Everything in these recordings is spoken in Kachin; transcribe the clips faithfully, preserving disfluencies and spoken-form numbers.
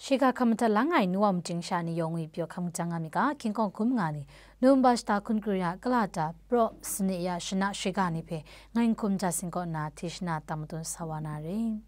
Shiga hkam madat lang ai nu wa majing sha ni yawng ngwi pyaw hkam jang nga mi ga, King Kong hkum nga ni, November shata hkun kru ya, kalata, praw, sani ya, shana shiga ni hpe, ngai n hkum ja sing kaw nna, hti shana tang matun sa wa na re.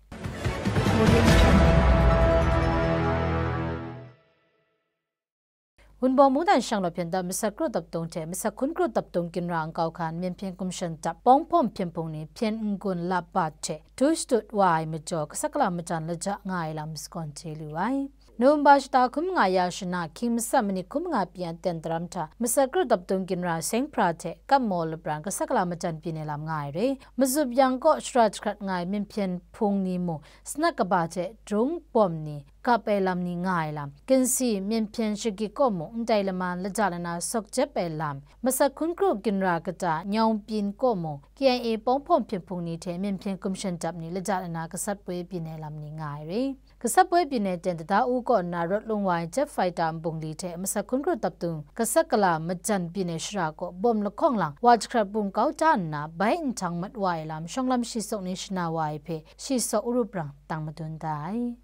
Wunpawng mungdan shang law hpyen dap masat kru daptung hte masat hkun kru daptung ginra nkau hkan, myen hpyen gumshan dap pawng hpawm hpyen hpung ni hpyen n-gun lap bat hte, tu shatut wa ai majaw, kasak kala majan laja nga ai lam sagawn chye lu ai. November shata hkum nga ya shana, hkying masat manit hkum nga pyi aten daram hta, masat kru daptung ginra seng hpra hte, kap maw lapran, kasak kala majan byin ai lam nga ai re. Mazup yang kaw shara jahkrat nga ai myen hpyen hpung ni mung, sanat kaba hte drung bawm ni, kap ai lam ni nga ai lam, ginsi, myen hpyen shagik kaw mung, ndai lama laja lana sawk jep ai lam, masat hkun kru ginra kata nyawng byin kaw mung, K I A pawng hpawm hpyen hpung ni hte myen hpyen gumshan dap ni laja lana gasat poi byin ai lam ni nga ai re. Gasat poi byin ai ten tada u kaw nna rawt lung wa ai jet fighter nbungli hte masat hkun kru daptung kasak kala majan byin ai shara kaw bawm lahkawng lang wa jahkrat bung kau da nna bai nhtang mat wa ai lam shawng lam shi sawk ni shana wa ai hpe shi sawk urup rang tang madun da ai.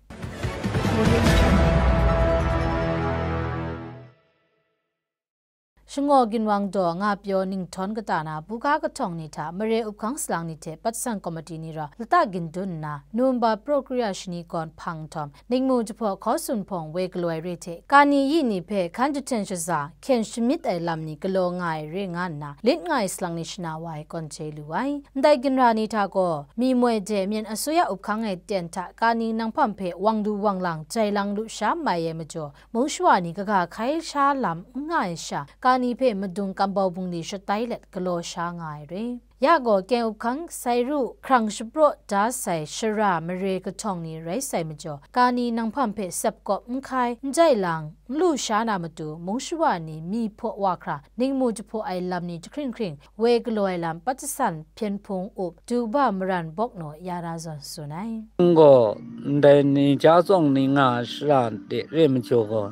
Shangaw ginwang daw nga pyaw ninghtawng kata na buga kahtawng ni hta mare up hkang salang ni hte patsan komiti ni rau lata gindun nna, November praw kru ya shani kawn hpang nhtawm, ningmu jahpaw hkaw tsun hpawng woi galaw ai re hte, kani yi ni hpe hkan jahten shaza hkyen shamyit ai lam ni galaw nga ai re nga nna, lit nga ai salang ni shana wa ai kawn chye lu ai. Ndai ginra ni hta gaw, mi moi de myen asuya up hkang ai ten hta kani nanghpam hpe wang du wang lang jai lang lu sha mai ai majaw, mung shawa ni kaga hkai sha lam n nga ai sha, kani hpe madung kambau bungli shatai let galaw sha nga ai re. Ya gaw, keng up hkang sai ru hkrang shapraw da sai shara mare kahtawng ni rai sai majaw, kani nanghpam hpe sep kawp n hkai, n jai lang, n lu sha na matu, mung shawa ni mi hpaw wa hkra, ningmu jahpaw ai lam ni jahkring hkring, woi galaw ai lam, patsan hpyen hpung up, du ba maran bawk naw ya na zawn tsun ai. Gaw, ndai ni ja tsawng ni nga ai shara de re majaw gaw,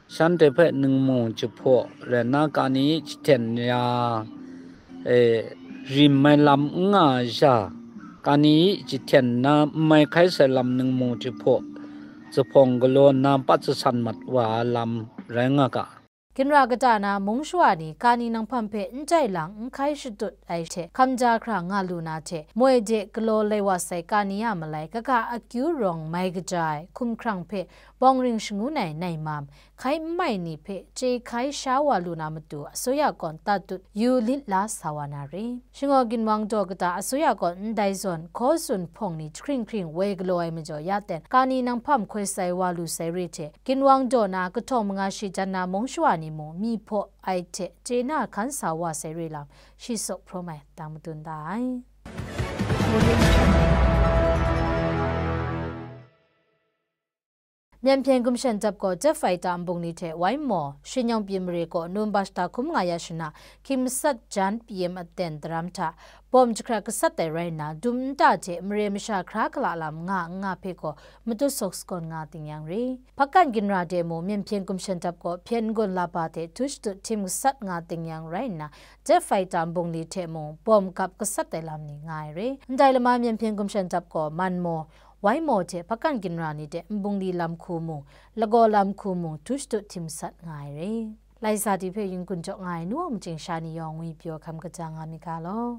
shanhte hpe ningmu jahpaw rai nna, kani jahten ya, e, rim ai lam n nga ai sha, kani jahten na n mai hkai sai lam ningmu jahpaw, zuphpawng galaw nna patsan mat wa ai lam rai nga ga. Ginra kata na mung shawa ni kani nanghpam hpe n jai lang n hkai shatut ai hte hkam ja hkra nga lu na hte, moi de galaw lai wa sai kani a malai kaga akyu rawng mai kaja ai hkumhkrang hpe bawng ring shangun ai naimam, hkai n mai ni hpe chye hkai sha wa lu na matu, asuya kawn tatut yu lit la sa wa na re. Shangaw ginwang daw kata asuya kawn ndai zawn hkaw tsun hpawng ni jahkring hkring woi galaw ai majaw ya ten, kani nanghpam hkoi sai wa lu sai re hte, ginwang daw na kahtawng manga shi jan na mung shawa ni mung mi hpaw ai hte chye na hkan sa wa sai re lam, shi sawk hprawm ai tang madun da ai. Myen hpyen gumshan dap gaw jet fighter nbungli hte wai maw, shi nyawng pyi mare kaw November shata hkum nga ya shana, hkying masat jan pyi aten daram hta, bawm jahkrat gasat ai rai nna, dum nta hte mare masha hkra kala lam nga n nga hpe gaw, matut sawk sagawn nga ting yang re. Hpakan ginra de mung, myen hpyen gumshan dap gaw hpyen n-gun laba hte tu shatut htim gasat nga ting yang rai nna, jet fighter nbungli hte mung, bawm gap gasat ai lam ni nga ai re. Ndai lama myen hpyen gumshan dap gaw, man maw, wai maw hte hpakan ginra ni de nbungli lam hku mung, lagaw lam hku mung, tu shatut htim sat nga ai re. Laisa ti hpe yin kun jaw nga ai nu a majing sha ni yawng ngwi pyaw hkam kaja nga mi ga law.